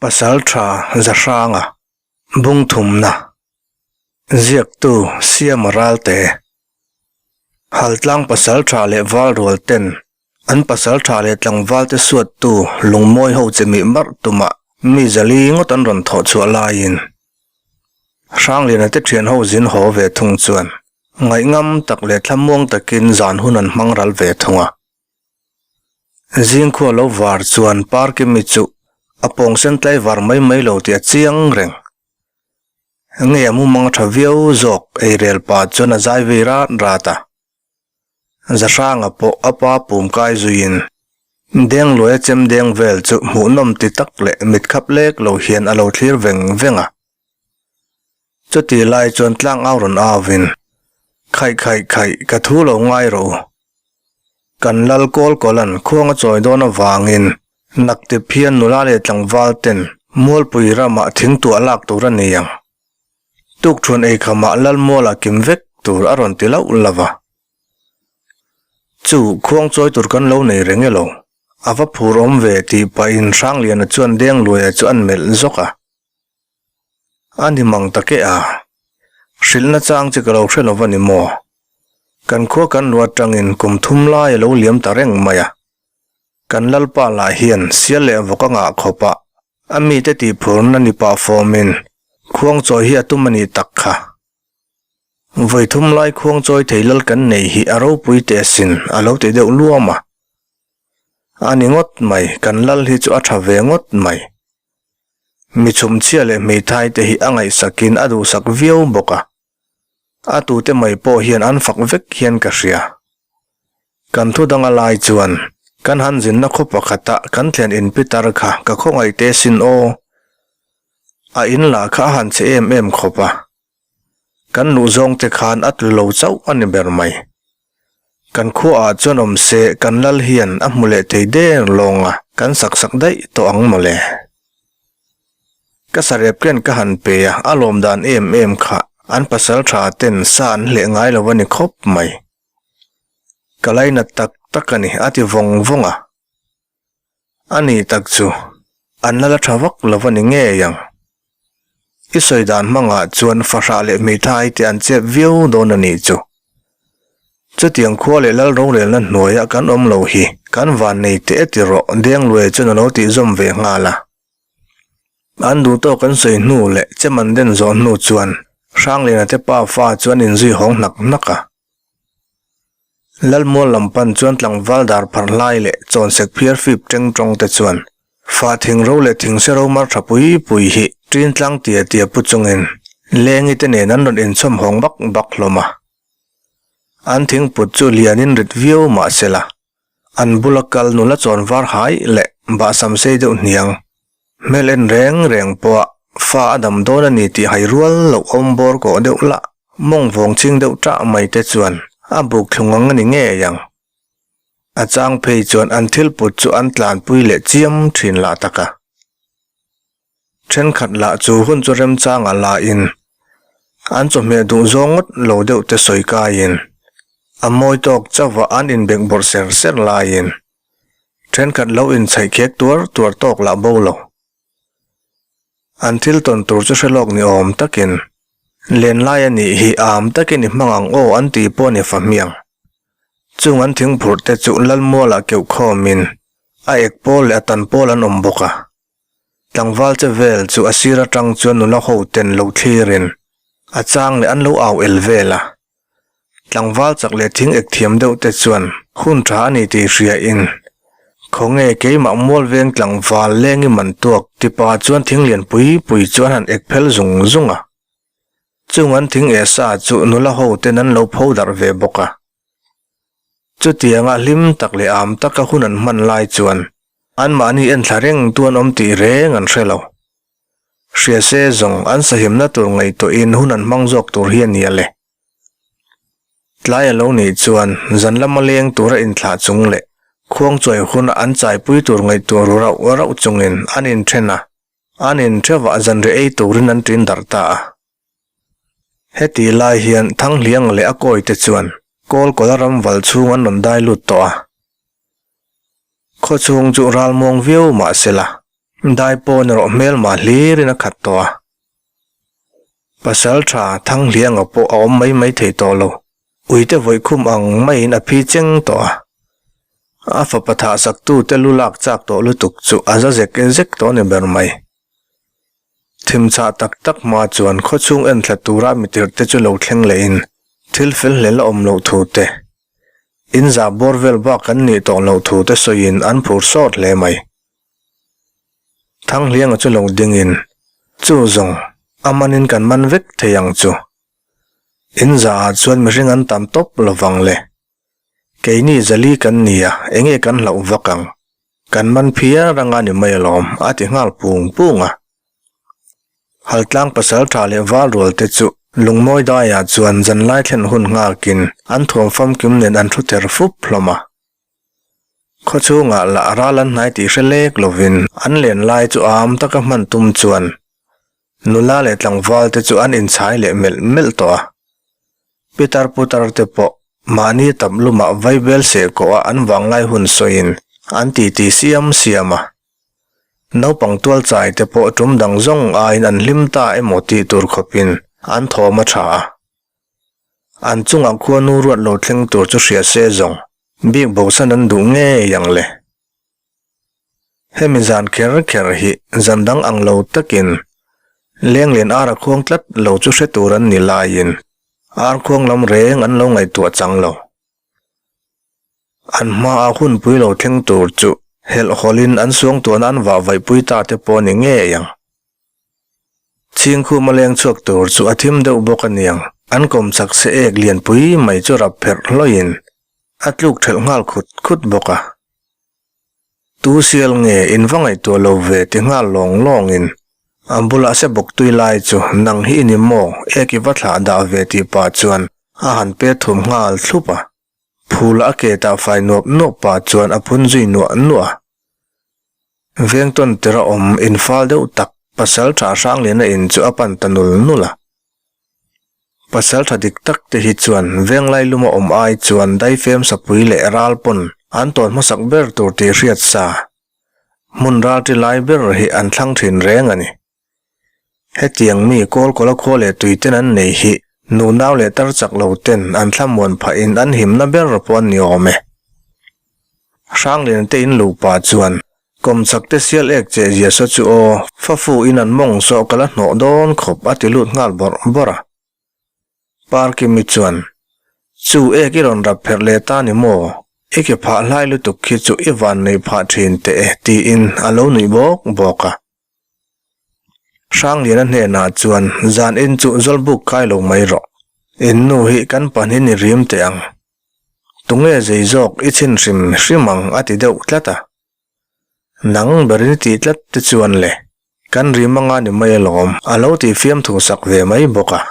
Pasaltha Zahranga Bungthumna Ziaktu Siama Ralte Haltlang Pasaltha leh Valrual ten an pasaltha leh tlangvalte suattu lungmawi ho che mih marh tumah mi zali ngawt an rawn thawh chhuah laiin Hrangliana te thian ho zin haw ve thung chuan ngaihngam tak leh thlamuang takin zan hun an hmang ral ve thung a. Zingkhua lo var chuan Parkimi chu a pawng sen tlai var mai mai lo tih a chiang reng. Nge a mumang a tha viau zawk eirel pa chuan a zai vei rat rat a. Zahranga pawh a pa pum kai zuiin Dengluaia chem deng vel chu hmuhnawm ti tak leh mitkhap lek lo hian a lo thlir veng veng a. Chuti lai chuan tlang au rawn auvin, Khaih khaih khaih, ka thu lo ngai rawh u. Kan lal kawl kawlan khuang a chawi dawn avangin naktip hian nula leh tlangval ten Mualpui ramah thingtuah lak tur a ni ang. Tukthuan eikhamah Lalmuala kim vek tur a rawn ti lauh lo va. Chu khuang chawi tur kan lo nei reng elo? A va phur awm ve tih pahin Hrangliana chuan Dengluaia chu an melh zawk a. A ni mang tak e a. Hrilhna chang chi ka lo hre lo va ni maw? Kan khua kan lu atangin kum thum lai a lo liam ta reng mai a. Kan Lalpa lah hian sial leh vawk a ngah khawp a, a mite tihphurna ni pah fawmin khuang chawi hi a tum a nih tak kha. Vawi thum lai khuang chawi thei lal kan nei hi a ropui teh asin a lo ti deuh luam a. A ni ngawt mai, kan lal hi chu a tha ve ngawt mai. Mi chhumchhia leh hmeithai te hi a ngaihsakin a duhsak viau bawk a, a tute mai pawh hian an fak vek hian ka hria. Kan thu danga lai chuan kan han zinna khaw pakhata kan thlen in pitar kha ka khawngaih te sin aw. A in lah kha a han che em em khawp a, kan luh zawng te khan a tlu lo chauh a ni ber mai. Kan khuaah chuan awm se kan lal hian a hmu leh thei der lawng a, kan sak sak daih tawh ang mawle. Ka sarep ken ka han pe a, a lawm dan em em kha an pasal tha ten sa an hleh ngai lo a ni khawp mai. Ka lainat tak tak a ni a ti vawng vawng a. A ni tak chu, an la la tha vak lo a ni ngei ang. I sawi dan hmangah chuan fahrah leh hmeithai te an chep viau dawn a nih chu. Chutiang khua leh lal rorelna hnuaia kan awm lo hi kan van nei teh e ti rawh Dengluai chuan a lo tih zawm ve nghal a. An duh tawk an sawi hnu leh chem an den zawh hnu chuan Hrangliana te pa fa chu an inzui hawng hnak hnak a. Lalmual lam pan chuan tlangval dar pharh hlai leh chawnsek phiar fip teng tawng te chuan fa thing ro leh thingse ro mar tha pui pui hi ṭin tlang tia tia pu chungin lengi te nen an rawn inchhawm hawng bak bak hlawm a. An thingput chu lianin rit viau mah sela an bula kal nula chawn var hai leh bahsam sei deuh hniang hmel en reng reng pawha fa a dam dawn a ni tih hai rual loh awm bawr kawh deuh lah mawng vawng ching deuh ṭah mai te chuan a buk thlung ang a ni ngei ang. A chang phei chuan an thil put chu an tlanpui leh chiam thin lah tak a. Thenkhat lah chu hun chu remchanga la in an chawhmeh duh zawng ngawt lo deuh te sawi kaiin a mawi tawk chauh a an inbek bawrh ser ser laiin thenkhat lo inchhaih khek tuar tuar tawk lah bo lo. An thil tawn tur chu hre lawk ni awm takin lenlai a nih hi am takin i hmang ang aw an tih pawh a ni fahmiang. Chung an thingphurh te chu Lalmualah keuh khawmin a ek pawl leh a tan pawl an awm bawk a. Tlangval che vel chu a sir atang chuan nula ho ten lo thlirin a chang leh an lo au el vel a. Tlangval chak leh thing ek thiam deuh te chuan hun tha a ni tih hria in khawnge keimah mual veng tlangval leng i man tuak tipa chuan thing lian pui pui chu an han ek phel zung zung a. Chung an thing eh sa chu nula ho ten an lo pho darh ve bawk a. Chutianga hlim tak leh am taka hun an hman lai chuan anmahni enthla reng tu an awm tih reng an hre lo. Hria se zawng an sahimna tur ngaihtuahin hun an hmang zawk tur hi a nia le. Tlai a lo nih chuan zan lama leng tura inthlah chung leh khuangchawi huna an chaipui tur ngaihtuah ru rauh rauh chungin an inthen a, an intheuhah zanriah ei turin an ṭin darh ta a. Heti lai hian Thanghliang leh a kawite chuan Kawlkawla ram val chhung an rawn dai lut tawh a. Khaw chhung chu ral muang viau mah se la, Dai pawn erawh hmelma hlirin a khat tawh a. Pasal tha Thanghlianga pawh a awm mai mai thei tawh lo. Uite vawikhum ang maiin a phi cheng tawh a. A fapa thah saktute lu lak chak tawh lutuk chu a za zek zek tawh ni ber mai. Thim chhah tak tak hma chuan khawchhung enthla tura mitirhte chu lo thleng lehin thil fel hlel a awm loh thu te, in zah bawr vel bak an nih tawh loh thu te sawiin an phur sawt hle mai. Thanghlianga chu lo dingin, Chu zawng, a manin kan man vek thei ang chu. In zahah chuan mihring an tam tawp lovang le. Keini zali kan ni a, enge kan hlauh vak ang? Kan man phiar anga ni mai alawm, a ti nghal pung pung a. Haltlang pasal tha leh val rual te chu lungmawi daiah chuan zanlai thlen hun nghakin an thuam famkim nen an thu ther fup hlawm a. Khawchhungah lah ral an hnai tih hre lek lovin an len lai chu am taka hman tum chuan nula leh tlangval te chu an inchhai leh melh melh tawh a. Pitar putar te pawh mahni tap lumah vaibel seh kawh a an vanglai hun sawiin an titi siam siam a. Naupang tual chai te pawh tum dang zawng aiin an hlim ta emaw tih tur khawpin an thawm a tha a. An chungah khuanu ruat lo thleng tur chu hria se zawng bik bosan an duh ngei ang le. Hemi zan kher kher hi zan dang ang lo takin Lenglian ar a khuang tlat lo chu hre tur an ni laiin ar khuang lam reng an lo ngaihtuah chang lo. An hmaa hunpui lo thleng tur chu helh hawlin an suangtuahna an vah vaihpui ta te pawh a ni ngei ang. Chhingkhuma leng chhuak tur chu a thim deuh bawk a niang. An kawmchak se ek lianpui mai chu rap pherh hlawiin a tluk thelh nghal khut khut bawk a. Tu sial nge in va ngaihtuah lo ve ti nghal lawng lawngin a bulah se bawk tui lai chu nang hi i ni maw ek i va thlah dah ve tih pah chuan a han pe thum nghal thlup a. Phul a ke tah fai nuap nuap pah chuan a phun zui nuah nuah a. Veng tawn tir a awm infal deuh tak pasal tha Hrangliana in chu a pan ta nul nul a. Pasal tha dik tak te hi chuan venglai luma awm ai chuan daifem sapui leh ral pawn an tawn hmasak ber tur tih hriat sa hmun ral ti lai ber hi an thlang thin reng a ni. Hetiang mi kawlkawla khua leh tui ten an nei hi nunau leh tar chak lo ten an thlamuan phahin an himna ber pawh an ni awm e. Hranglian te in luh pah chuan Kawmchak te sial ek che zia saw chu aw, fafu in an mawng saw ka la hnawh dawn khawp a ti lut nghal bawrh bawrh a. Parkimi chuan, Chu ek i rawn rap pherh leh ta ni maw? I ke phah hlai lutuk khi chu i van neih phah thin teh e tiin a lo nuih bawk bawk a. Hrangliana hnenah chuan, Zan in chu zawlbuk kai lo mai rawh. In nu hi kan pahnih ni rim teh ang. Tunge zei zawk i chhin hrim hrim ang a ti deuh tlat a. Nang berin i tih tlat te chuan le, kan rim anga ni mai alawm, a lo tih fiamthu sak ve mai bawk a.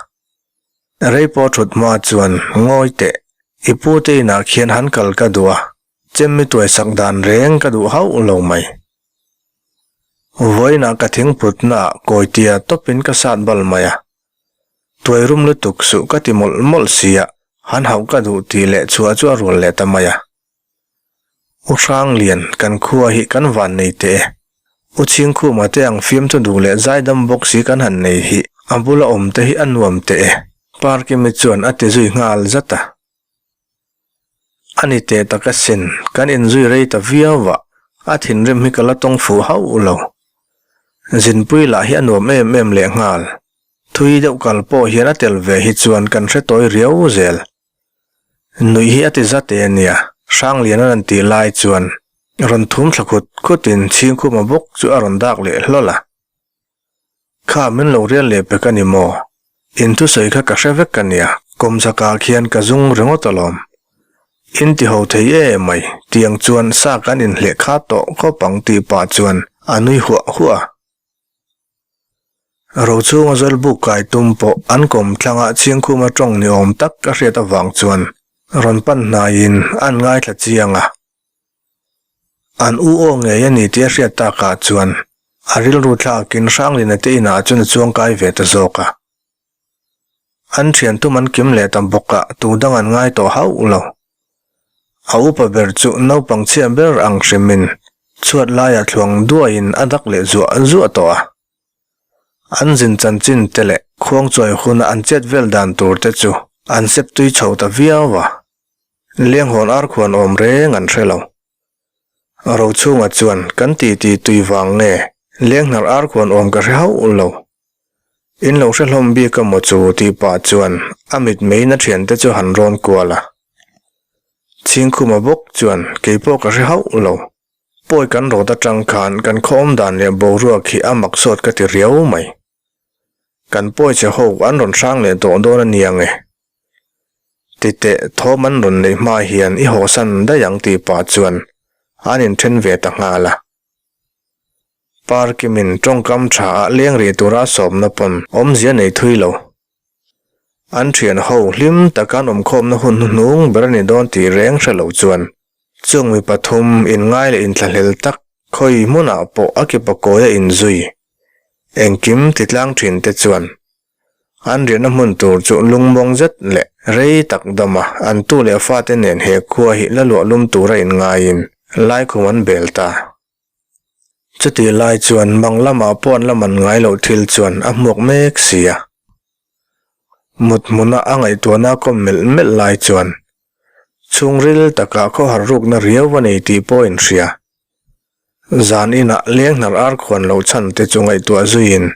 Rei pawh thut hma chuan, Ngawi teh, i pu te inah khian han kal ka duh a, chemmi tuai sak dan reng ka duh hauh lo mai. Vawiinah ka thingputnaah kawitia tawpin ka sat bal mai a, tuai rum lutuk suh ka ti mawlh mawlh sia, han hauh ka duh tih leh chhuah chu a rual leh ta mai a. U Hranglian, kan khua hi kan van nei teh e. U Chhingkhuma te ang fiamthu duh leh zaidam bawk si kan han nei hi a bula awm te hi a nuam teh e, Parkimi chuan a ti zui nghal zat a. A ni teh tak asin, kan inzui rei ta viau a, a thinrim hi ka la tawng fuh hauh lo. Zinpui lah hi a nuam em em leh nghal. Thui deuh kal pawh hian a tel ve hi chuan kan hre tawi riau zel. Nuih hi a ti zat e ania, Hranglian an tih lai chuan rawn thum thla khut khutin Chhingkhuma bawk chu a rawn dak leh hlawl a. Kha min lo rial leh pek a ni maw? In thusawi kha ka hre vek a nia, kawmchakah khian ka zung ringawt alawm. In ti ho thei e mai, tiang chuan sa kan inhleh kha tawh khawp ang tih pah chuan a nui huah huah a. Rochhunga zawlbuk kai tum pawh an kawm thlangah Chhingkhuma tawng ni awm tak a hriat avang chuan rawn pan hnaiin an ngaithla chiang a. An u aw ngei a ni tih a hriat takah chuan a rilru thlakin Hranglina te inah chuan a chuangkai ve ta zawk a. An thian tum an kim leh ta bawk a, tu dang an ngai tawh hauh lo. A upa ber chu naupang chhia ber ang hrimin. Chhuat laiah thluang duaiin a dak leh zuah zuah tawh a. An zin chanchin te leh khuangchawi huna an chet vel dan tur te chu an sep tui chho ta viau a. Lenghawn ar khuan awm reng an hre lo. Rochhunga chuan kan titi tui vang nge lenghnar ar khuan awm ka hre hauh lo. In lo hre hlawm bik a maw chu tih pah chuan a mitmeiin a thiante chu han rawn kual a. Chhingkhuma bawk chuan keipawh ka hre hauh lo. Pawi kan rawt atang khan kan khaw awm dan leh boruak hi a mak sawt ka ti riau mai. Kan pawi che ho an rawn hrang leh tawh dawn a nia nge. Titeh thawm an rawn neih hma hian i hawsan daih ang tih pah chuan an inthen ve ta nghal a. Parkimin tawngkam tha ah leng rih tura sawmna pawn awmzia nei thui lo. An thian ho hlim taka an awmkhawmna hun hnuhnung ber a ni dawn tih reng hre lo chuan chung mi pathum inngai leh inthlahlel tak khawi hmunah pawh a kipa kawi a inzui engkim titlang thin te chuan An riahna hmun tur chu lungmawng zet leh rei tak dama an tu leh fate nen he khua hi la luah lum tura inngaiin laikhum an bel ta. Chutih lai chuan mang lamah pawh an la man ngai loh thil chuan a hmuak mek si a. Mut hmuna a ngaihtuahna a kawm melh melh lai chuan chhungril takah khawhar rukna riau a nei tih pawh a inhria. Zan inah leng hnar ar khuan lo chhan te chu ngaihtuah zuiin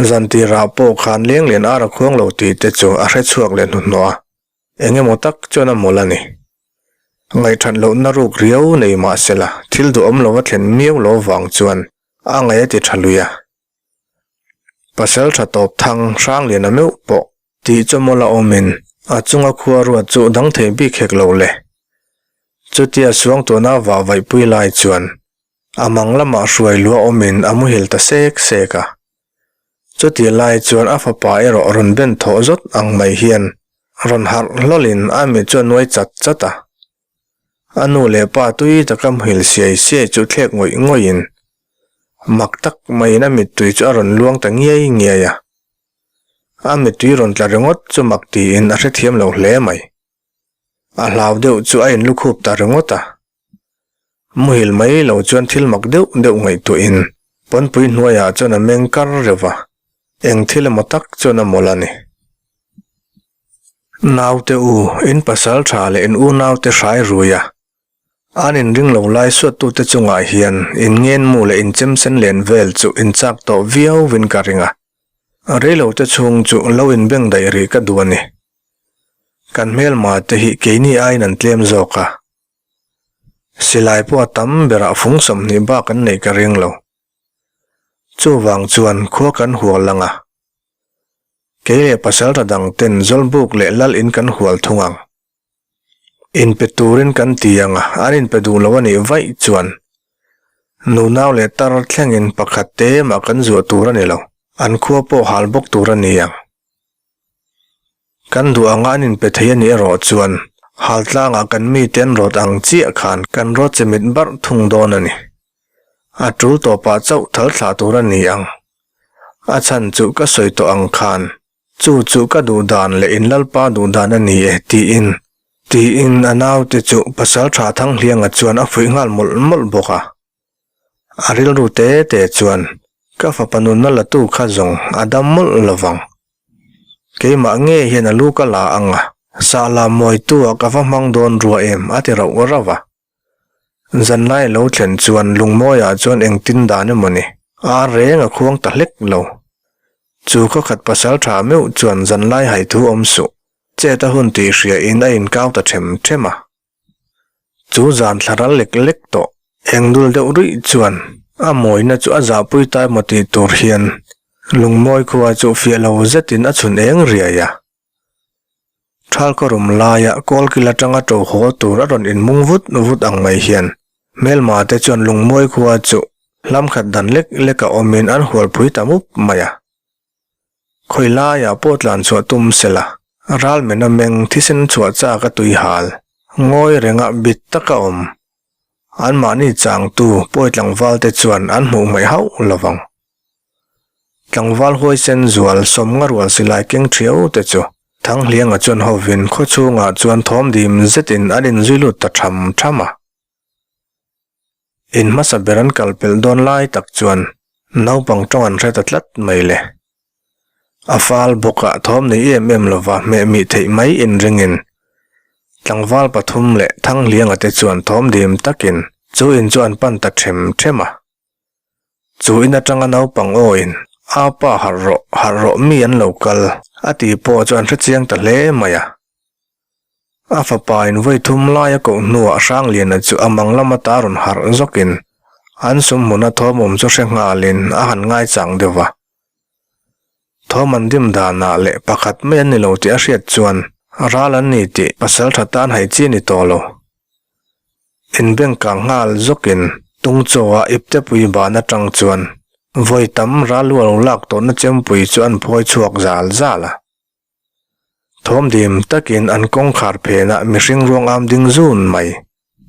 zan tirah pawh khan leng lian ar a khuang lo tih te chu a hre chhuak leh hnuhnawh a, eng emaw tak chuan a mawlh a ni. Ngaihthat lohna ruk riau nei mah sela thil duhawm lova thlen miau lo vang chuan a ngaih a ti tha lui a. Pasal tha tawp thang hrang lian a meuh pawh Tih chu mawla awmin a chunga khua ruat chu dang thei bik hek lo le. Chutia suangtuahna vah vaihpui lai chuan a mang lamah hruai lua awmin a muhil ta sek sek a. Chutih lai chuan a fapa erawh rawn ben thawh zawt ang mai hian rawn harh hlawlin a mit chu a nuai chat chat a. A nu leh pa tui taka muhil siai siai chu thlek ngawih ngawihin mak tak maiin a mittui chu a rawn luang ta ngiai ngiai a. A mittui rawn tla ringawt chu mak tiin a hrethiam lo hle mai. A hlau deuh chu a inlukhup ta ringawt a. Muhil mai lo chuan thil mak deuh deuh ngaihtuahin pawnpui hnuaiah chuan a meng kar reuh va, eng thil emaw tak chuan a mawlh a ni. Naute u, in pasal tha leh in unaute hrai rui a, An inring lo lai suattute chungah hian inngenmu leh inchemsen len vel chu inchak tawh viauvin ka ring a, reilote chhung chu lo inbeng daih rih ka duh a ni. Kan hmelma te hi keini aiin an tlem zawk a, silai pawh a tam berah fung 20 bak an neih ka ring lo. Chuvang chuan khua kan hual ang a, kei leh pasaltha dangten Zawlbuk leh Lal in kan hual thung ang. Inpe turin kan ti ang a, an inpe duh lo a nih vaih chuan nunau leh tar thlengin pakhat te mah kan zuah tur a ni lo, an khua pawh hal bawk tur a ni ang. Kan duh anga an inpe thei a nih erawh chuan hal tlangah kan mite an rawt ang chiah khan kan rawt che mit barh thung dawn a ni. A tul tawpah chauh thal thlah tur a ni ang. A chhan chu ka sawi tawh ang khan Chu chu ka duh dan leh in Lalpa duh dan a ni e, tiin. Tiin a naute chu pasal tha Thanghlianga chuan a fuih nghal mawlh mawlh bawk a. A rilru te te chuan, Ka fapa nunna latu kha zawng a dam mawlh lo vang. Keimah nge hian a lu ka la ang a, sahla mawitu ah ka va hmang dawn rua em a ti rauh rauh a. Zanlai lo thlen chuan lungmawiah chuan engtin dan emaw ni, ar reng a khuang ta hlek lo. Chu khawkhat pasal tha meuh chuan zanlai hai thu awm suh, chet a hun tih hria in a inkau ta them them a. Chu zan thla ral lek lek tawh, eng dul deuh ruih chuan a mawina chu a zahpui ta emaw tih tur hian lungmawi khua chu fiah lo zetin a chhun eng riai a. Thalkawrum laia kawlkil atanga to haw tur a rawn inmung vut vut ang mai hian hmelma te chuan lungmawi khua chu hlam khat dan lek lek a awmin an hualpui ta mup mai a. Khawi laiah pawh tlan chhuah tum sela, ral mena meng thisen chhuah chak a tui hal, ngawi renga bit taka awm. Anmahni changtu pawi tlangval te chuan an hmuh hmaih hauh lovang. Tlangval huaisen zual sawmnga rual silai keng thiau te chu Thanghlianga chuan hovin khaw chhungah chuan thawm dim zetin an inzui lut ta tham tham a. In hmasa ber an kal pelh dawn lai tak chuan naupang tawng an hre ta tlat mai le. A fal bawkah thawm nei em em lova hmehmih theih mai inringin tlangval pathum leh Thanghlianga te chuan thawm dim takin chu in chu an pan ta them them a. Chu in atanga naupang awin a pa harh rawh harh rawh mi an lo kal a tih pawh chu an hrechiang ta hle mai a. A fapa in vawi thum lai a koh hnuah Hrangliana chu a mang lama ta rawn harh zawkin an sum hmuna thawm awm chu hre nghalin a han ngaichang deuh va. Thawm an dim danah leh pakhat mai an ni lo tih a hriat chuan ral an ni tih pasal tha tan hai chi a ni tawh lo. Inbengkang nghal zawkin Tungchaw-a iptepui ban atang chuan vawi tam ral lu a lo lak tawhna chempui chu an phawi chhuak zal zal a. Thawm dim takin an kawngkhar phenah mihring ruang am ding zun mai,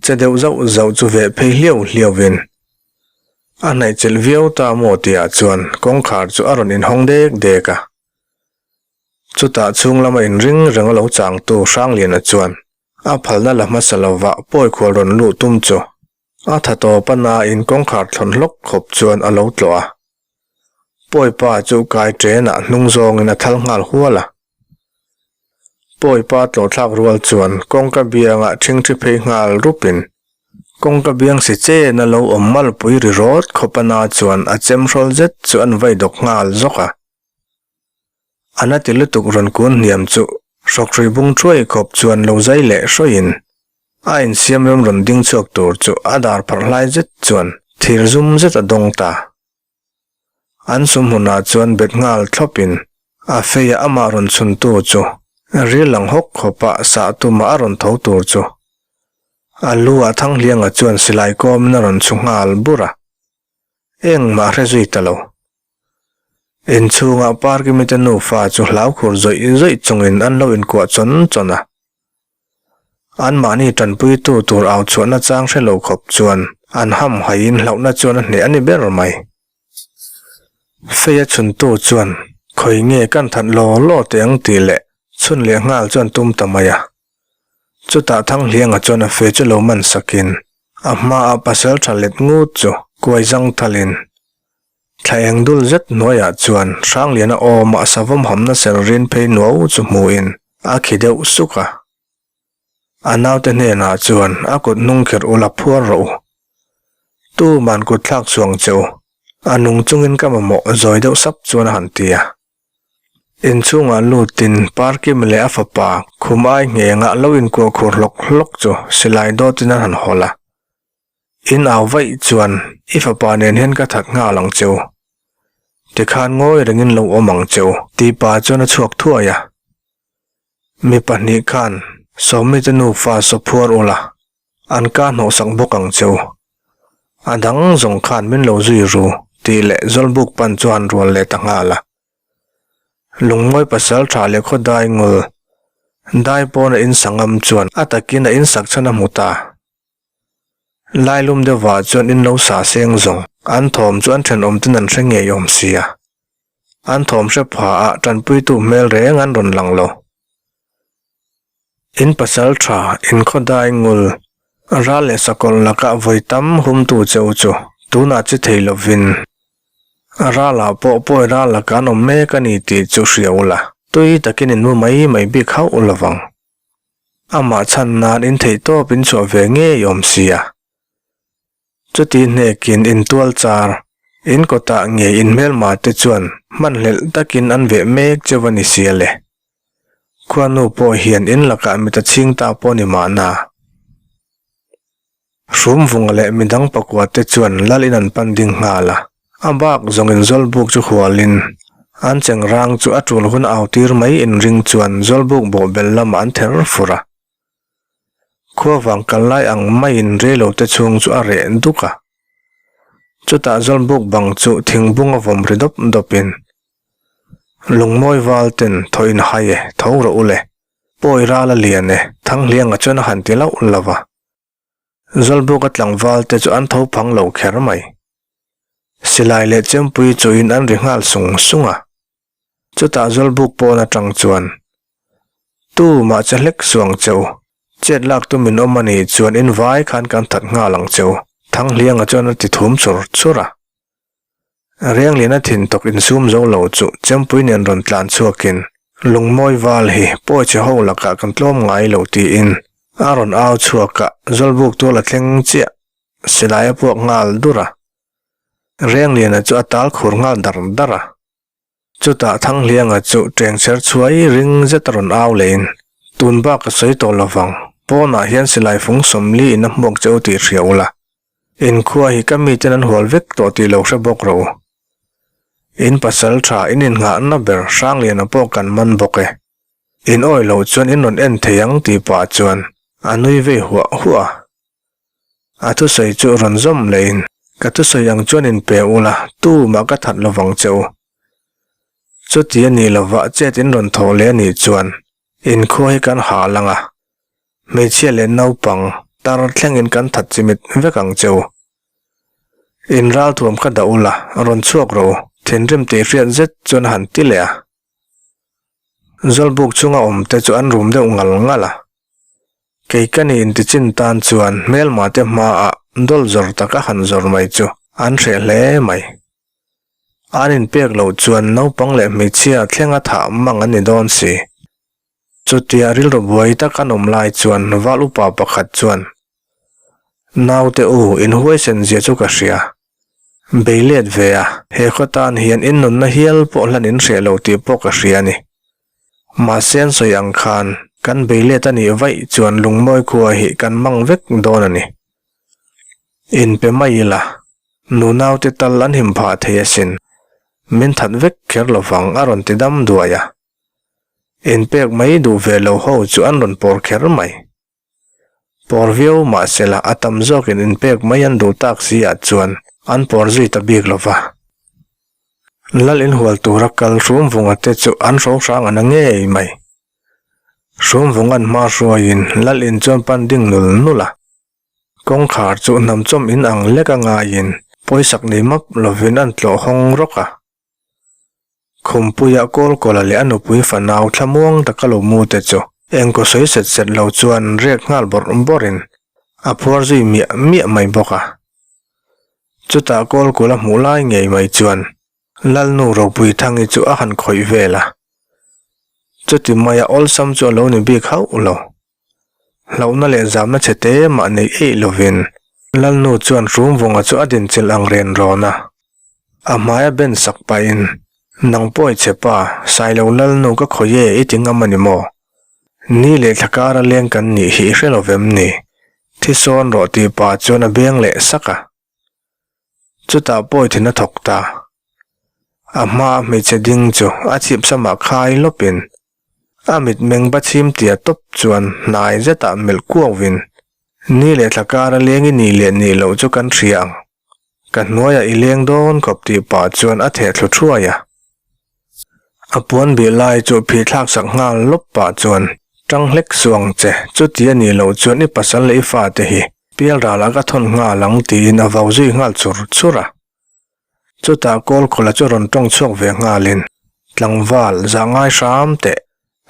che deuh zauh zauh chu veh phei hliau hliauin a hnaih chelh viau ta maw tihah chuan kawngkhar chu a rawn inhawng dek dek a. Chutah chhung lama inring reng a lo changtu Hrangliana chuan a phalna la hmasa lova pawikhual rawn luh tum chu a tha tawp a nain kawngkhar thlawn hlawk khawp chuan a lo tlawh a. Pawipa chu kai ṭenah hnung zawngin a thal nghal hual a. Pawipa tlawhthlak rual chuan kawngka biangah ṭhingṭhi phei nghal rupin kawngka biang si chen a lo awm malpui ri rawt khawp a na chuan a chem hrawl zet chu an vai dawk nghal zawk a. A na ti lutuk rawn kun hniam chu hrawkhrui bung ṭhuai khawp chuan lo zai leh hrawiin a insiam rem rawn ding chhuak tur chu a dar pharh hlai zet chuan thir zum zet a dawng ta. An sum hmunah chuan bet nghal thlawpin a feia amah rawn chhuntu chu ril lang hawk khawpa sah tuma a rawn tho tur chu a lu ah Thanghlianga chuan silai kawmin a rawn chhu nghal bur a, engmah hre zui ta lo. Inchhungah Parkimi te nufa chu hlau khur zawih zawih chungin an lo inkuah chawn chawn a. Anmahni tanpuitu tur au chhuahna chang hre lo khawp chuan an ham haiin hlauhna chuan a hneh a ni ber mai. Feia chhuntu chuan khawi nge kan that law law teh ang tih leh chhun leh nghal chuan tum ta mai a. Chutah Thanghlianga chuan a fe chu lo man sakin a hmaah pasal tha let ngut chu kuai zang thalin Thla eng dul zet hnuaiah chuan Hrangliana awmah savawm hamna ser rin phei nuau chu hmuhin a khi deuh suk a. A naute hnenah chuan a kut hnung kherh ula phuar rawh u. Tuman kut thlak chuang che u, a nung chungin ka mamawh zawi deuh sap chuan a han ti a. Inchhungah lutin Parkim leh a fapa khum ai nghengah lo inkuah khur hlawk hlawk chu silai dawtin an han hawl a. In au vaih chuan i fapa nen hian ka that nghal ang cheu. Tikhan ngawi rengin lo awm ang cheu tih pa chuan a chhuak thuai a. Mi pahnih khan Sawmite nufa saw phuar ula, an ka hnawhsak bawk ang cheu. A dang zawng khan min lo zui ru tih leh Zawlbuk pan chu han rual leh ta nghal a. Lungmawi pasal tha leh khaw dai ngul dai pawn a insangam chuan a takin a insak chhan a hmu ta. Lailum deuhvah chuan in lo sa seng zawng an thawm chu an thenawm ten an hre ngei awm sia. An thawm hre pha ah tanpuitu hmel reng an rawn lang lo. In pasal tha, in khawdai ngul, ral leh sakawlh lakah vawi tam humtu che u chu tunah chi thei lovin ralah pawh pawi ral lakah an awm mek a ni tih chu hria ula tui takin in mu mai mai bik hauh lovang. Amah chhan nan in theih tawp in chhuah ve ngei awm sia. Chuti hnekin in tual char, in kawtah ngei in hmelma te chuan hmanhlelh takin an veh mek cheu a ni sia le. Khuanu pawh hian in lakah mit a chhing ta pawh ni mahna. Hrumvunga leh midang pakua te chuan lal in an pan ding nghal a, a bak zawng in Zawlbuk chu hualin an cheng rang chu a tul hun au tir mai inring chuan Zawlbuk bawhbel lamah an ther fur a. Khuavang kal lai ang maiin reilo te chhung chu a reh duk a. Chutah Zawlbuk bang chu thingbung a vawm ri dawp dawpin Lungmawi val ten thaw in hai e, tho rawh u le, pawi ral a lian e, Thanghlianga chuan a han ti lauh lauh a. Zawlbuka tlangval te chu an tho phang lo kher mai. Silai leh chempui chuhin an ri nghal sung sung a. Chutah Zawlbuk pawn atang chuan, Tu mah che hlek suang che u, chet lak tu min awm a nih chuan in vai khan kan that nghal ang che u. Thanghlianga chuan a ti thum chur chur a. Rengliana thin tawk insum zo lo chu Chempui nen rawn tlan chhuakin Lungmawi val hi pawi che ho lakah kan tlawm ngai lo tiin a rawn au chhuak a, Zawlbuk tual a thleng chiah silai a puak nghal dur a. Rengliana chu a tal khur nghal dar dar a. Chutah Thanghlianga chu tengchher chhuai ring zet a rawn au lehin, Tun bak ka sawi tawh lovang, pawnah hian silai fung sawmli in a hmuak che u tih hria ula. In khua hi ka miten an hual vek tawh tih lo hre bawk rawh u. In pasal tha in innghahna ber Hrangliana pawh kan man bawk e. In awih loh chuan in rawn en thei ang tih pah chuan a nui vei huah huah a. A thusawi chu rawn zawm lehin, Ka thusawi ang chuan in pe ula, tumah ka that lovang che u. Chuti a nih lovah chet in rawn thawh leh a nih chuan inkhua hi kan hal ang a, hmeichhia leh naupang tar thlengin kan that chimit vek ang che u. In ralthuam kha dah ula, rawn chhuak rawh u, thinrim tih hriat zet chuan a han ti leh a. Zawlbuk chunga awmte chu an rum deuh ngal ngal a. Kei ka ni intichin tan chuan hmelmate hmaah dawl zawr taka han zawr mai chu an hreh hle mai. An inpek loh chuan naupang leh hmeichhia thlenga thah mang an ni dawn si. Chutia rilru buai tak an awm lai chuan val upa pakhat chuan, Naute u, in huaisen zia chu ka hria. Bei let ve a, he khaw tan hian in nunna hial pawh hlan in hreh lo tih pawh ka hria a ni. Mahse an sawi ang khan kan bei let a nih vaih chuan lungmawi khua hi kan mang vek dawn a ni. Inpe mai ila, nunaute tal an him phah thei asin, min that vek kher lovang a rawn ti dam duai a. Inpek mai duh ve lo ho chu an rawn pawr kher mai. Pawr viau mahsela a tam zawkin inpek mai an duh tak si ah chuan an pawr zui ta bik lo va. Lal inhual tura kal Hrumvunga te chu an hro hrang ana ngei mai. Hrumvunga'n hma hruaiin Lal in chuan pan ding nul nul a. Kawngkhar chu hnamchawm in ang lek a ngaiin pawisak nei map lovin an tlawh hawng rawk a. Khumpuia Kawlkawla leh a nupui fanau thlamuang taka lo mu te chu engkaw sawi set set lo chuan rek nghal bawrh bawrhin a phuar zui miah miah mai bawk a. Chutah Kawlkawla hmuh lai ngei mai chuan Lalnu Ropuithangi chu a han khawih vel a. Chuti maia awlsam chu a lo ni bik hauh lo. Hlauhna leh zamna chhe te mah nei eih lovin Lalnu chuan Hrumvunga chu a dinchilh ang ren rawn a. A hmaia ben sak pahin, Nang pawi che pa, Sailo Lalnu ka khawi e i ti ngam a ni maw? Ni leh thla kara leng kan nih hi i hre lo vem ni? Thi sawn rawh tih pa chuan a beng leh sak a. Chutah pawi thin a thawk ta. A hmaa hmeichhe ding chu a chhip samah khai lawpin a mitmeng ba chhim tia tawp chuan hnai zetah melh kuauvin, Ni leh thla kara leng i nih leh nih loh chu kan hria ang. Ka hnuaiah i leng dawn khawp tih pah chuan a theh thlu thuai a. A puan bih lai chu phih thlak sak nghal lawp pah chuan, Tang hlek suh ang che, chuti a nih loh chuan i pasal leh i fate hi pial ralah ka thawn nghal ang tiin a vau zui nghal chur chur a. Chutah Kawlkhawla chu rawn tawng chhuak ve nghalin, Tlangval, zah ngai hram teh,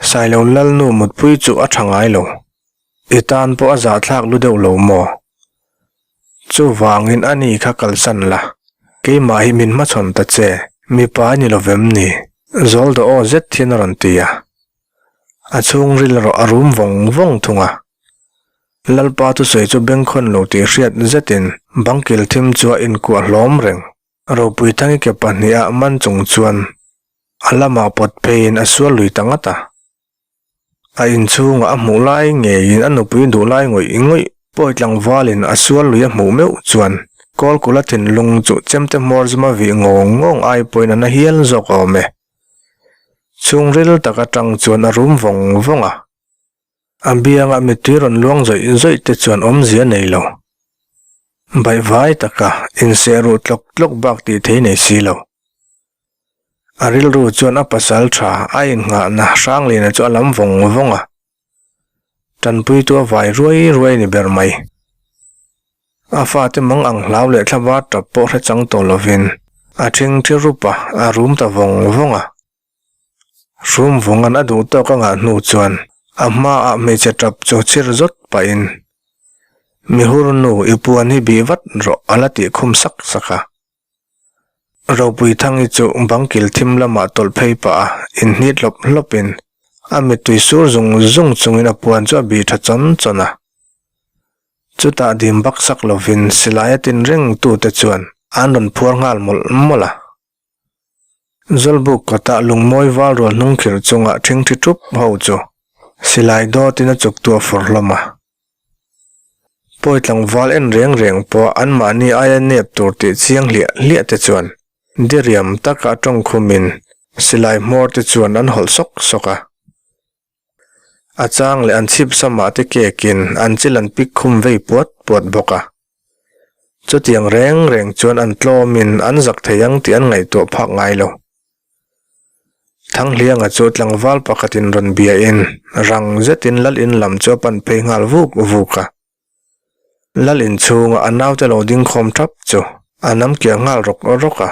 Sailo Lalnu mutpui chu a tha ngai lo. I tan pawh a zahthlak lu deuh lo maw? Chuvangin a ni kha kalsan la, keimah hi min hmachhawn ta che, mipa a ni lovem ni? Zawldaw aw zet hian a rawn ti a. A chhungril erawh a rum vawng vawng thung a. Lalpa thusawi chu bengkhawn lo tih hriat zetin bangkil thim chu a inkuah hlawm reng. Ropuithangi ke pahniha man chung chuan a lamah pawt pheiin a sual lui ta ngat a. A inchhungah a hmuh lai ngeiin a nupui duh lai ngawih ngawih pawi tlangvalin a sual lui a hmuh meuh chuan Kawlkula thinlung chu chemte hmawr zuma vih ngawng ngawng ai pawhin a na hial zawk awm e. Chhungril tak atang chuan a rum vawng vawng a. A bianga mittui rawn luang zawih zawih te chuan awmzia nei lo. Baihvai taka inseh ruh tlawk tlawk bak tih thei nei si lo. A rilru chuan a pasal tha a innghahna Hrangliana chu a lam vawng vawng a. Tanpuitu a vai ruai ruai ni ber mai. A fate mang ang hlau leh thlava tap pawh hre chang tawh lovin a thingthi rup a, a rum ta vawng vawng a. Hrum vungan a duh tawk a ngah hnu chuan a hmaah hmeichhe tap chu chhir zawt pahin, Mihur nu i puan hi bih vat rawh a la tih khum sak sak a. Ropuithangi chu bangkil thim lamah tawlh phei pah a inhnit hlawp hlawpin a mittui sur zung zung chungin a puan chu a bih tha chawn chawn a. Chutah dim bak sak lovin silai a tin reng tute chuan an rawn phuar nghal mawlh mawlh a. Zawlbuk kawtah lungmawi val rual hnung khirh chungah ṭhingṭhi ṭhup ho chu silai dawtin a chuk tu a fawr hlawm a. Pawi tlangval en reng reng pawh anmahni aia nep tur tih chiang hliah hliah te chuan diriam taka ṭawngkhumin silai hmawr te chuan an hawlh sawk sawk a. A chang leh an chhip samah te kekin an chil an pik khum vei puat puat bawk a. Chutiang reng reng chuan an tlawmin an zak thei ang tih an ngaihtuah phak ngai lo. Thanghlianga chu tlangval pakhatin rawn biain rang zetin lal in lam chu a pan phei nghal vuk vuk a. Lal in chhunga a naute lo ding khawm thap chu a nam kiang nghal rawk rawk a.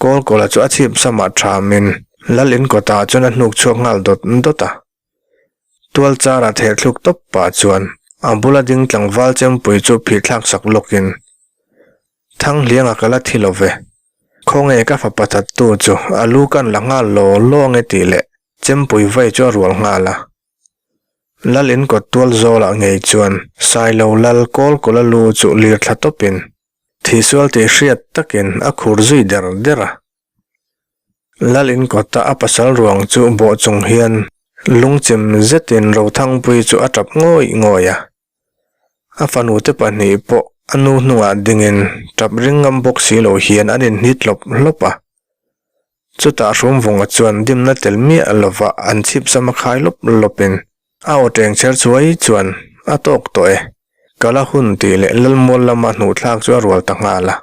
Kawlkawla chu a chhip samah thamin lal in kawtah chuan a hnuk chhuak nghal dawt dawt a. Tual chara theh thluk tawp pah chuan a bula ding tlangval chempui chu phih thlak sak lawkin, Thanghlianga ka la thi lo ve. Khawnge ka fapa thattu chu a lu kan la nghal law law ange tih leh chempui vai chu a rual nghal a. Lal in kawt tual zawlah ngei chuan Sailo lal Kawlkawla lu chu lir thla tawpin Thisual tih hriat takin a khur zui der der a. Lal in kawta a pasal ruang chu bawh chung hian lungchim zetin Rothangpui chu a tap ngawih ngawih a. A fanute pahnih pawh a nu hnungah dingin tap ring ngam bawk si lo hian an inhnit hlawp hlawp a. Chutah Hrumvunga chuan dimna tel miah lova an chhip sam a khai lawp lawpin a aw teng chher chuai chuan a tawk tawh e. Ka la hun tih leh Lalmual lama hnuhthlak chu a rual ta nghal a.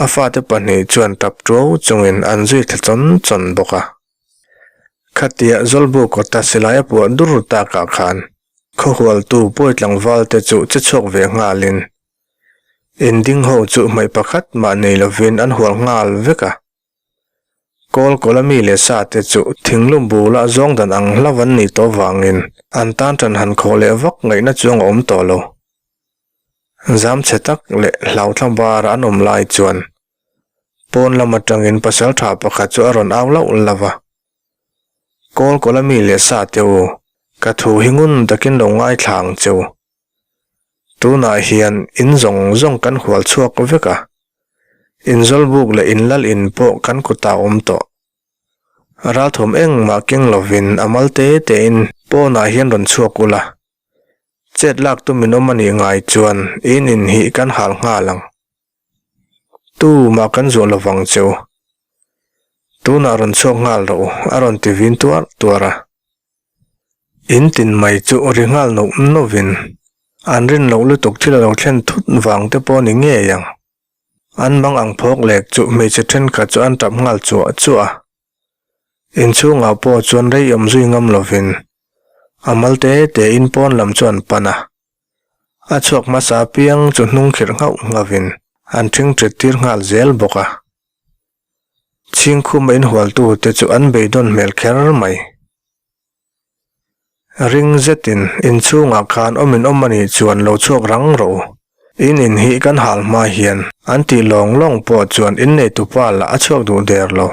A fate pahnih chuan tap tuau chungin an zui thla chawn chawn bawk a. Khatia Zawlbu kawta silai a puah dur takah khan khawhualtu pawi tlangval te chu che chhuak ve nghalin inding ho chu hmaih pakhat mah nei lovin an hual nghal vek a. Kawl kawla mi leh sa te chu thinglum bula zawng dan ang hlauh an nih tawh vangin an tan ṭan han khawh leh vak ngaihna chuang a awm tawh lo. Zam chhe tak leh hlauthla bara an awm lai chuan pawn lam atangin pasal tha pakhat chu a rawn au lauh lauh a. Kawl kawla mi leh sa te u, ka thu hi ngun takin lo ngaithla ang che u. Tunah hian in zawng zawng kan hual chhuak vek a, inzawlbuk leh inlal in pawh kan kutah awm tawh. Ralthawm engmah keng lovin a mal te tein pawnah hian rawn chhuak ula, Chet lak tu min awm a nih ngai chuan in in hi kan hal nghal ang. Tu mah kan zuah lo vang cheu. Tunah rawn chhuak nghal rawh u, a rawn ti vin tuar tuar a. In tin mai chu ri nghal nauh nauhin an rin loh lutuk thil a lo thlen thut vang te pawh a ni ngei ang. An mang ang phawk lek chu hmeichhe thenkhat chu an tap nghal chuah chuah a. Inchhungah pawh chuan rei awm zui ngam lovin a mal te te in pawn lam chu an pan a. A chhuak hmasa apiang chu hnung khirh nghauh nghauhin an ṭhing ṭit tir nghal zel bawk a. Chhingkhuma inhualtu te chu an beidawn hmel kher mai. Ring zetin inchhungah khan awm in awm a nih chuan lo chhuak rang rawh u. In in hi kan hal hma hian an tih lawng lawng pawh chuan inneitupa lah a chhuak duh der lo.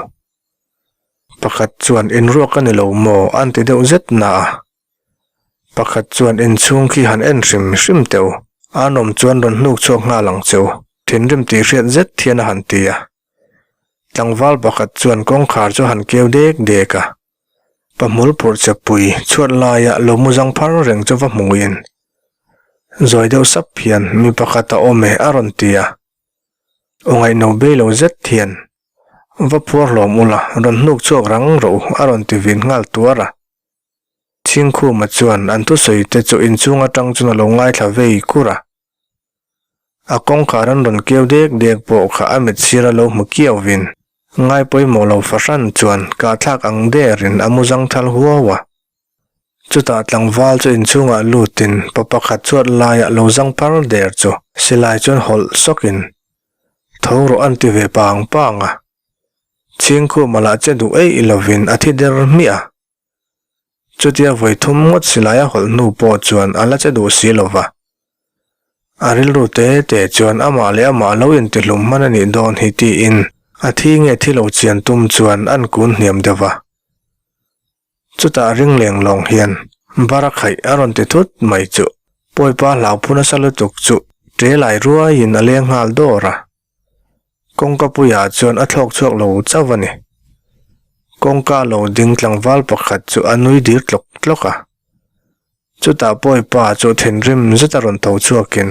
Pakhat chuan inruak a ni lo maw an ti deuh zet na a. Pakhat chuan inchhung khi han en hrim hrim teh u, an awm chuan rawn hnuk chhuak nghal ang che u, thinrim tih hriat zet hian a han ti a. Tlangval pakhat chuan kawngkhar chu a han keu dek dek a. Pahmul phurh che pui chhuat laia lo mu zang phar reng chu va hmuin zawi deuh sap hian mi pakhat a awm e a rawn ti a. Aw ngaihno bei lo zet hian va phuar hlawm ula rawn hnuk chhuak rang rawh u a rawn ti vin nghal tuar a. Chhingkhuma chuan an thusawi te chu inchhung atang chuan a lo ngaithla vei kur a. A kawngkhar an rawn keu dek dek pawh kha a mit sir a lo hmu kiau vin. Ngai pawimawh lo fahran chuan kahthlak ang derin a mu zang thal huau a. Chutah tlangval chu inchhungah lutin pa pakhat chhuat laiah lo zang phar der chu silai chuan hawlh sawkin tho rawh an ti ve pang pang a. Chhingkhuma lah che duh eih lovin a thi der hmiah a. Chutia vawi thum ngawt silai a hawlh hnu pawh chuan a la che duh si lova. A rilru te te chuan amah leh amah lo intihlum hman a nih dawn hi tiin a thi nge thi lo chian tum chuan an kun hniam deuh va. Chutah ring leng lawng hian bara khaih a rawn ti thut mai chu Pawipa hlauhphu nasa lutuk chu ṭe lai ruaiin a leng nghal dawr a. Kawngka puiah chuan a thlawk chhuak lo chauh a ni. Kawngka lo ding tlangval pakhat chu a nui dir tlawk tlawk a. Chutah Pawipa chu thinrim zet a rawn tho chhuakin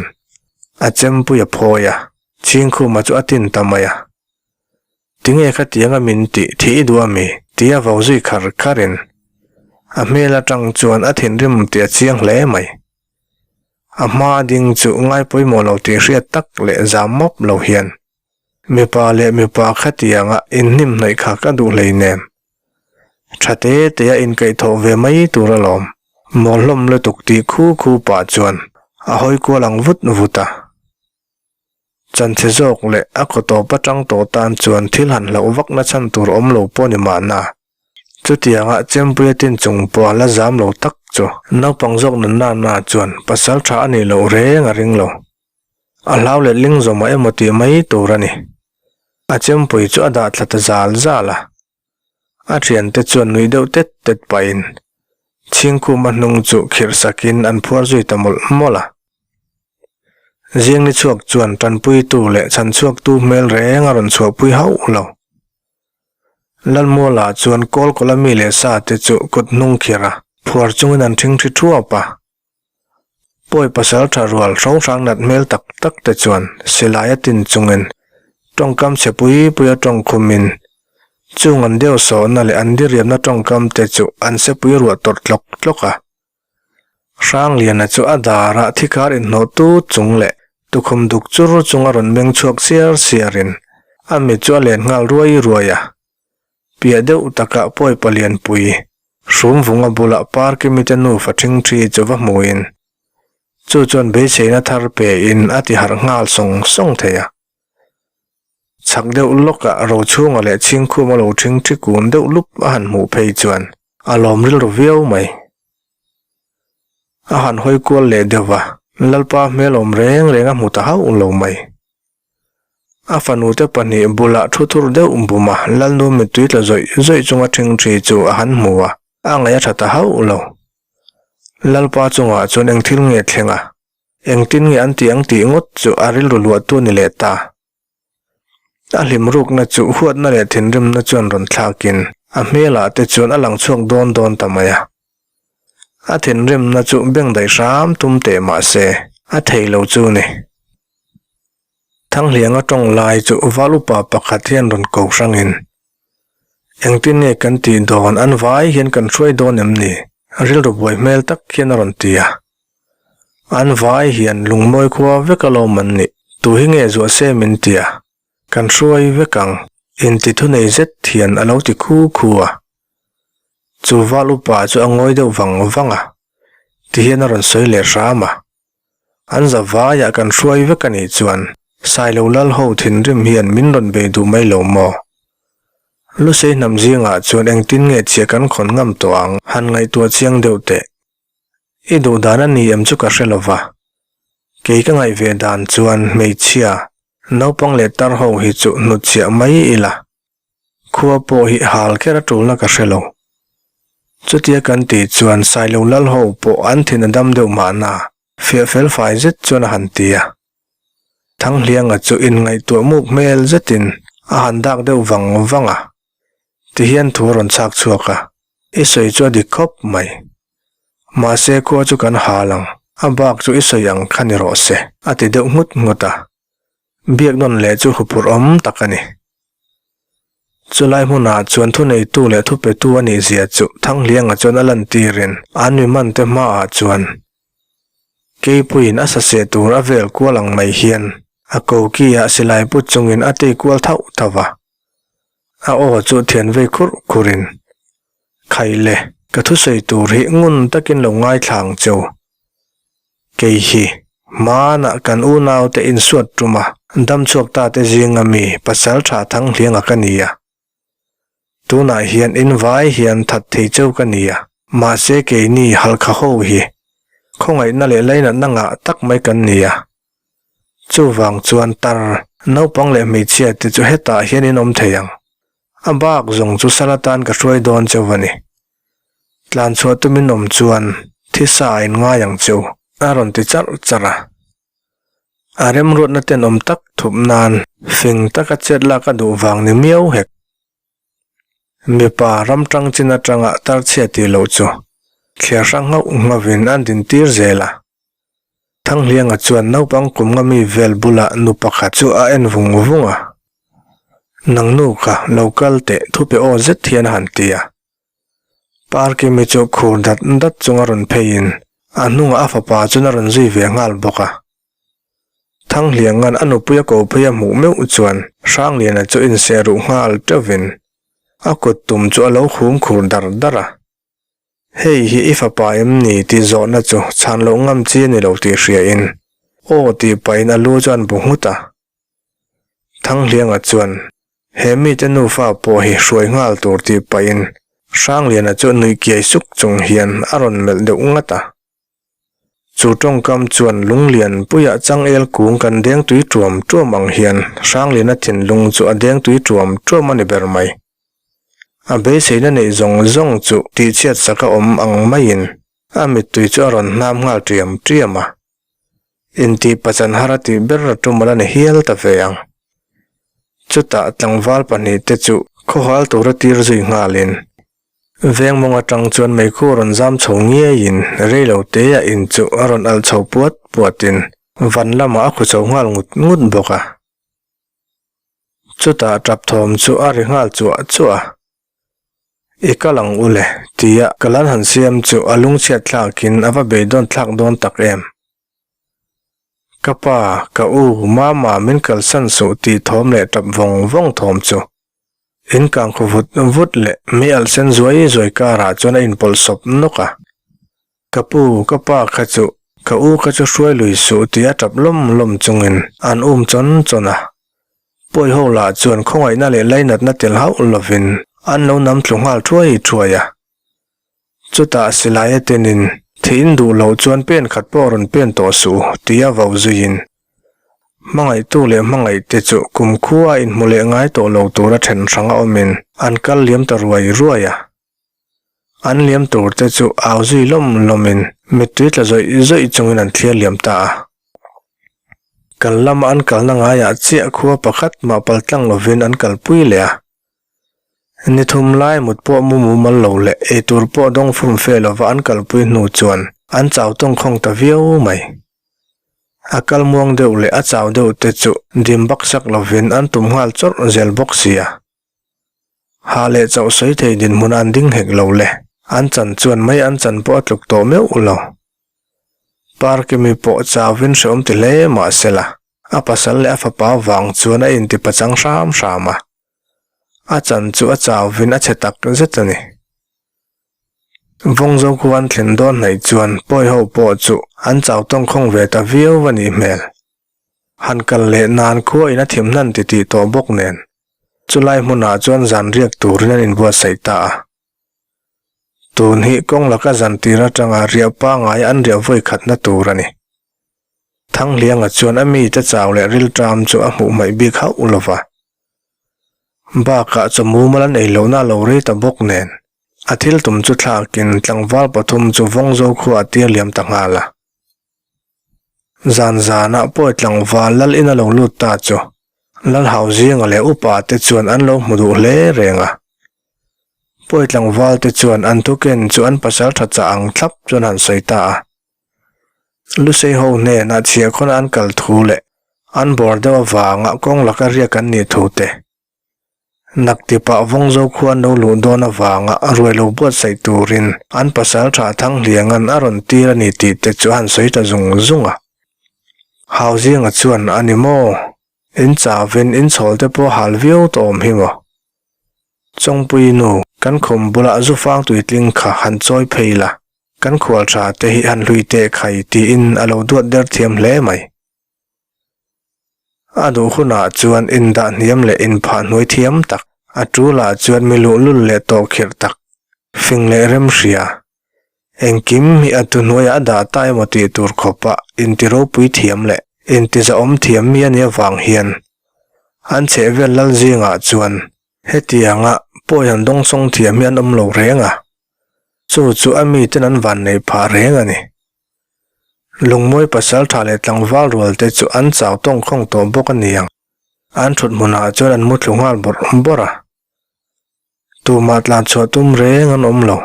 a chempui a phawi a, Chhingkhuma chu a tin ta mai a. Tinge khatianga min tih thih i duh a mi? tia vo zui khar kharin a hmel atang chuan a thinrim tih a chiang hle mai. A hma ding chu ngai pawimawh lo tih hriat tak leh zam mawp lo hian mipa leh mipa khatianga inhnim hnaih kha ka duh hleinem. Tha te te a inkaihthawh ve mai tur alawm. Mawl hlawm lutuk tih khu khu pah chuan a hawi kual ang vut vut a. Chanchhe zawk leh a kaw tawp atang tawh tan chuan thil han hlauh vak na chhan tur awm lo pawh ni mahna. Chutianga Chempuia tin chung pawh a la zam lo tak chu naupang zawk nun nana chuan pasal tha a nih loh reng a ring lo. A hlau leh ling zawmah emaw tih mai tur a ni. A chempui chu a dah thla ta zal zal a. A thiante chuan nuih deuh tet tet pahin Chhingkhuma hnung chu khirh sakin an phuar zui ta mawlh mawlh a. Zingni chhuak chuan tanpuitu leh chhanchhuaktu hmel reng a rawn chhuahpui hauh lo. Lalmuala chuan Kawlkawla mi leh sa te chu kut hnung khirh a, phuar chungin an ṭhingṭhi ṭhuap a. Pawi pasal tha rual hrang hrang nat hmel tak tak te chuan silai a tin chungin tawngkam chhe pui pui a tawng khumin chung an deuh sawhna leh an diriamna tawngkam te chu an sepui ruah tawrh tlawk tlawk a. Hrangliana chu a darah thikar inhnawh tut chung leh tukhum duk chur chung a rawn meng chhuak siar siarin a mit chu a len nghal ruai ruai a. Piah deuh takah pawi palianpui hrum vunga bulah Parkimite nufa ṭhingṭhi chu va hmuin chu chuan beiseina thar pein a ti harh nghal sawng sawng thei a. Chhak deuh lawkah Rochhunga leh Chhingkhuma lo ṭhingṭhi kun deuh lup a han hmuh phei chuan a lawm rilru viau mai. A han hawi kual leh deuh va, Lalpa hmel awm reng reng a hmu ta hauh lo mai. A fanute pahnih bulah thu thur deuh bum a, Lalnu mittui tla zawih zawih chunga ṭhingṭhi chu a han hmu a, a ngaih a ṭha ta hauh lo. Lalpa chungah chuan eng thil nge thleng a, engtin nge an tih ang tih ngawt chu a rilru luahtu a ni leh ta. A hlim rukna chu huatna leh thinrimna chuan rawn thlakin a hmelah te chuan a lang chhuak dawn dawn ta mai a. A thinrimna chu bengdaih hram tum teh mah se, a thei lo chu ni. Thanghlianga tawng lai chu val upa pakhat hian rawn ko hrangin, Engtin nge kan tih dawn an vai hian kan hruai dawn em ni? Rilru buai hmel tak hian a rawn ti a. An vai hian lungmawi khua vek alawm an nih, tu hi nge zuah se min ti a, kan hruai vek ang, inti thunei zet hian a lo ti khu khu a. Chu val upa chu a ngawi deuh vang vang a, tihian a rawn sawi leh hram a. An za vaiah kan hruai vek a nih chuan Sailo lal ho thinrim hian min rawn bei duh mai lo maw? Lusei hnam zingah chuan engtin nge chhia kan khawn ngam tawh ang han ngaihtuah chiang deuh teh. I duh dan a ni em chu ka hre lo va. Kei ka ngaih ve dan chuan hmeichhia, naupang leh tar ho hi chu hnutchhiah mai ila. Khua pawh hi hal kher a tulna ka hre lo. Chutia kan tih chuan Sailo lal ho pawh an thin a dam deuh mahna, fiah fel fai zet chuan a han ti a. Thanghlianga chu inngaihtuah muk hmel zetin a han dak deuh vang vang a. Tihian thu a rawn chhak chhuak a, I sawi chu a dik khawp mai. Mahse khua chu kan hal ang, a bak chu i sawi ang kha ni rawh se, a ti deuh nghut nghut a. Biak nawn leh chu huphurh awm tak a ni. Chulai hmunah chuan thuneitu leh thupetu a nih zia chu Thanghlianga chuan a lantirin an mi mante hmaah chuan Keipuiin a saseh tur a vel kual ang mai hian a koki-ah silai put chungin a tei kual thauh thauh a. A aw chu thian vei khurh khurin, Khaile, ka thusawi tur hi ngun takin lo ngaithla ang cheu. Kei hi, hmanah kan unaute insuat tum a, damchhuak ta te zinga mi pasal tha Thanghlianga ka ni a. Tunah hian in vai hian that thei cheu ka ni a, mahse keini Halkha ho hi khawngaihna leh lainatna ngah tak mai kan ni a. Chuvang chuan tar, naupang leh hmeichhia te chu hetah hian in awm thei ang. A bak zawng chu sal atan ka hruai dawn cheu a ni. Tlan chhuah tumin awm chuan thisa a in ngai ang cheu, a rawn ti charh charh a. A remruatna tenawm tak thup nan fing taka chet lak a duh vang ni miau hek. Mipa ram tang chin atanga tarchhia tih loh chu thliar hrang nghauh nghavin an din tir zel a. Thanghlianga chuan naupang kum nga mi vel bulah nu pakhat chu a en vung vung a. Nang nu kha lo kal teh thupe aw zet hian a han ti a. Parkimi chu khur dat dat chunga rawn pheiin a hnungah a fapa chuan a rawn zui ve nghal bawk a. Thanghlianga'n a nupui a ko phei a hmuh meuh chuan Hrangliana chu inseh ruh nghal teuhvin a kut tum chu a lo hum khur dar dar a. Hei hi i fapa em ni tih zawhna chu chhan loh ngam chi a ni lo tih hriain aw tih pahin a lu chuan bu nghut a. Thanghlianga chuan he mite nufa pawh hi hruai nghal tur tih pahin Hrangliana chu nuih kiai suk chung hian a rawn melh deuh ngat a. Chu tawngkam chuan lunglian puiah changel kung kan deng tui tuam tuam ang hian Hrangliana thinlung chu a deng tui tuam tuam a ni ber mai. A beiseina neih zawng zawng chu tihchhiat sak a awm ang maiin a mittui chu a rawn hnam nghal tiam tiam a. Intih pachan har a tih ber a tum ala ni hial ta ve ang. Chutah tlangval pahnihte chu khawhal tura tir zui nghalin Veng mawng atang chuan meikhu a rawn zam chho ngeiin rei lo te a in chu a rawn alh chho puat puatin van lamah a khu chho nghal ngut ngut bawk a. Chutah tap thawm chu a ri nghal chuah chuah a. I kal ang u le tia ka lan han siam chu a lungchhiat thlakin a va beidawn thlak dawn tak em. Ka pa, ka u, mama min kalsan suh tih thawm leh tap vawng vawng thawm chu In kang khaw vut vut leh mi alh sen zuai zuai karah chuan a inpawlh sawp nawk a. Ka pu, ka pa kha chu, ka u kha chu hruai lui suh tih a tap lawm lawm chungin an um chawn chawn a. Pawi ho lah chuan khawngaihna leh lainatna tel hauh lovin an lo nam thlu nghal thuai thuai a. Chutah silai a tenin thiin duh loh chuan pen khat pawh rawn pen tawh suh tia vau zuiin hmangaihtu leh hmangaihte chu kumkhua inhmu leh ngai tawh lo tura then hrang a awmin an kal liam ta ruai ruai a. An liam turte chu au zui lawm lawmin mittui tla zawih zawih chungin an thlir liam ta a. Kal lama an kalna ngaiah chiah khua pakhat mah paltlang lovin an kalpui leh a. Ni thum lai mut pawh mu mumal lo leh eitur pawh dawng fum fe lova an kalpui hnu chuan an chau tawngkhawng ta viau mai. A kal muang deuh leh a chau deuh te chu dim baksak lovin an tum nghal chawrh zel bawk sia. Hah leh chauh sawi thei dinhmun an ding hek lo le, an chan chuan mai an chan pawh a tluk tawh meuh lo. Parkimi pawh chauvin hreawm ti hle mahsela a pasal leh a fapa vang chuan a inti pachang hram hram a. A chan chu a chauvin a chhe tak zet a ni. Vawngzo khu an thlen dawn hnaih chuan pawi ho pawh chu an chau tawngkhawng ve ta viau a nih hmel. Han kal leh nan khua in a thim hnan ti tih tawh bawk nen chulai hmunah chuan zan riak turin an inbuatsaih ta a. Tun hi kawng laka zan tir atanga riah pangngai an riah vawi khatna tur a ni. Thanghlianga chuan a mite chau leh rilṭam chu a hmuh hmaih bik hauh lo va. Bakah chawmumal an ei lohna a lo rei ta bawk nen, a thil tum chu thlakin tlangval pathum chu Vawngzo khua a tir liam ta nghal a. Zan zanah pawi tlangval lal in a lo lut ta chu Lalhau zinga leh upa te chuan an lo hmu duh hle reng a. Pawi tlangval te chuan an thuken chu an pasal tha chah ang thlap chuan han sawi ta a. Lusei ho hnenah chhiahkhawn an kal thu leh an bawr deuh avanga kawng laka riak an nih thu te, Naktipah Vawngzo khua an lo luh dawn avanga ruai lo buatsaih turin an pasal tha Thanghlianga'n a rawn tir a ni tih te chu a han sawi ta zung zung a. Hauzinga chuan a ni maw? In chavin in chhawl te pawh hal viau tawh awm hi maw? Chawngpui nu, kan khum bulah zufang tuitling kha han chawi phei la, kan khual tha te hi han hlui teh khai tiin a lo duat der thiam hle mai. A duh hunah chuan indah hniam leh inphah hnuai thiam tak, a tulah chuan mi luhlul leh tawhkhirh tak, fing leh rem hria. Engkim hi a thuhnuaiah a dah ta emaw tih tur khawpa inti ropui thiam leh. Intizahawm thiam mi a nih avang hian an chhehvel lal zingah chuan hetianga pawi han dawngsawng thiam hi an awm lo reng a, chu chu a miten an vanneih phah reng a ni. Lungmawi pasal tha leh tlangval rual te chu an chau tawngkhawng tawh bawk a ni ang. An thut hmunah chuan an mu thlu nghal bawrh bawrh a. Tumah tlan chhuah tum reng an awm lo.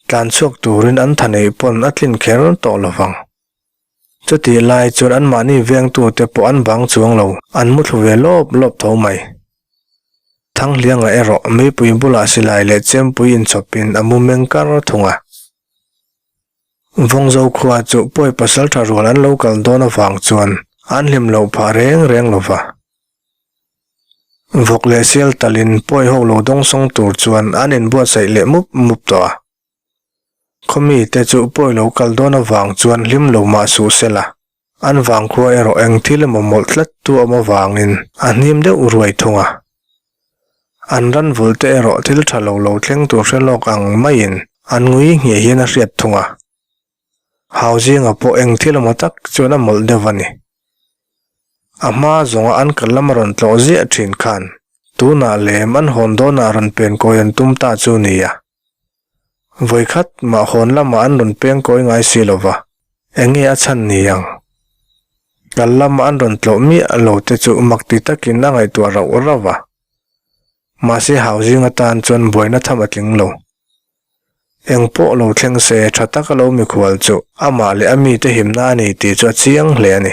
Tlan chhuak turin an tha neih pawn a tlin kher tawh lo vang. Chutih lai chuan anmahni vengtute pawh an bang chuang lo, an mu thlu ve lawp lawp tho mai. Thanghlianga erawh meipui bulah silai leh chempui inchhawpin a mu meng kar thung a. Vawngzo khua chu pawi pasal tha rual an lo kal dawn avang chuan an hlim loh phah reng reng lo va. Vawk leh sial talin pawi ho lo dawngsawng tur chuan an inbuatsaih leh mup mup tawh a. Khawmi te chu pawi lo kal dawn avang chuan hlim lo mah suh se la, an vangkhua erawh eng thil emaw mawlh tlat tu awm avangin a hnim deuh ruai thung a. An ran vul te erawh thil tha lo lo thleng tur hre lawk ang maiin an ngui ngheh hian a hriat thung a. Hau zinga pawh eng thil emaw tak chuan a mawlh deuh a ni. A hma zawnga an kal lama rawn tlawh ziah thin khan tunah lem an hawn dawnah rawn pen kawi an tum ta chu nia. Vawikhat mah hawn lamah an rawn peng kawi ngai si lo va, eng nge a chhan ni ang? Kal lama an rawn tlawh miah lo te chu mak ti takin a ngaihtuah rauh rauh a. Mahse hau zing atan chuan buaina tham a tling lo. Eng pawh lo thleng se tha taka lo mikhual chu amah leh a mite himna a ni tih chu a chiang hle a ni.